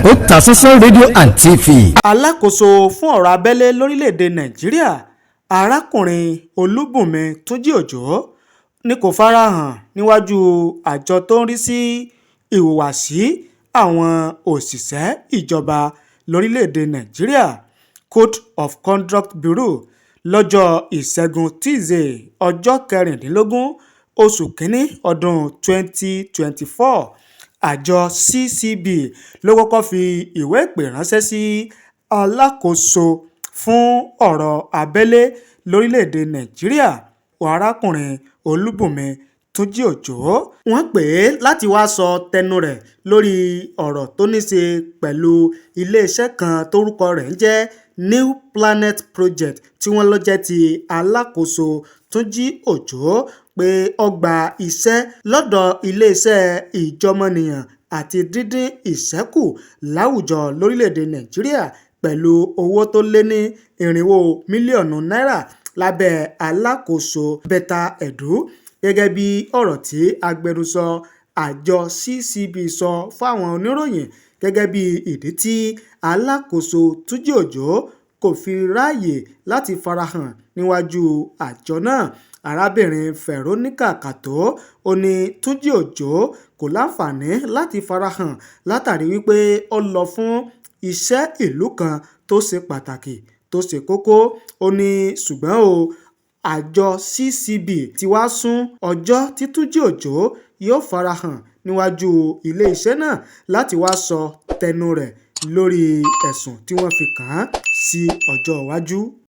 Otasansan rédíò and TV. Alákòóso fún ọ̀rọ̀ abẹ́lé lórílẹ̀-èdè Nàìjíríà, arákùnrin Olúbùnmi Túnjí-Òjò, ni kò fara hàn níwájú àjọ tó ń rí sí ìhùwàsí àwọn òṣìṣẹ́ ìjọba lórílẹ̀-èdè Nàìjíríà, Code of Conduct Bureau, lọ́jọ́ Ìṣẹ́gun túṣídéé, ọjọ́ kẹrìndínlógún oṣù kínní ọdún 2024. Àjọ CCB ló kọ́kọ́ fi ìwé ìpè ránṣẹ́ sí alákòóso fún ọ̀rọ̀ abẹ́lé lórílẹ̀-èdè Nàìjíríà, arákùnrin Olúbùnmi Túnjí-Òjò. Wọ́n pè é láti wáá sọ tẹnu rẹ̀ lórí ọ̀rọ̀ tó ní í ṣe pẹ̀lú iléeṣẹ́ kan tórúkọ rẹ̀ ń jẹ́ New Planet Project tí wọ́n lọ jẹ́ ti alákòóso Túnjí-Òjò, pé ó gba iṣẹ́ lọ́dọ̀ iléeṣẹ́ ìjọmọ̀nìyàn àti dídín ìṣẹ́ kù láwùjọ lórílẹ̀-èdè Nàìjíríà pẹ̀lú owó tó lé ní irinwó mílíọ̀nù náírà lábẹ́ alákòóso Betta Edu. Gẹ́gẹ́ bí ọ̀rọ̀ tí agbẹnusọ àjọ CCB sọ fáwọn oníròyìn gẹ́gẹ́ bí ìdí tí alákòóso Túnjí-Òjò kò fi ráàyè láti farahàn níwájú àjọ náà, arábìnrin Veronica Kato, ò ní Túnjí-Òjò kò láǹfààní láti farahàn látàrí wípé ó lọ fún iṣẹ́ ìlú kan tó ṣe pàtàkì tó ṣe kókó. Ó ní ṣùgbọ́n o, àjọ CCB ti wá sún ọjọ́ tí Túnjí-Òjò yóò farahàn níwájú iléeṣẹ́ náà láti wáá sọ tẹnu rẹ̀ lórí ẹ̀sùn tí wọ́n fi kàn án sí ọjọ́ iwájú.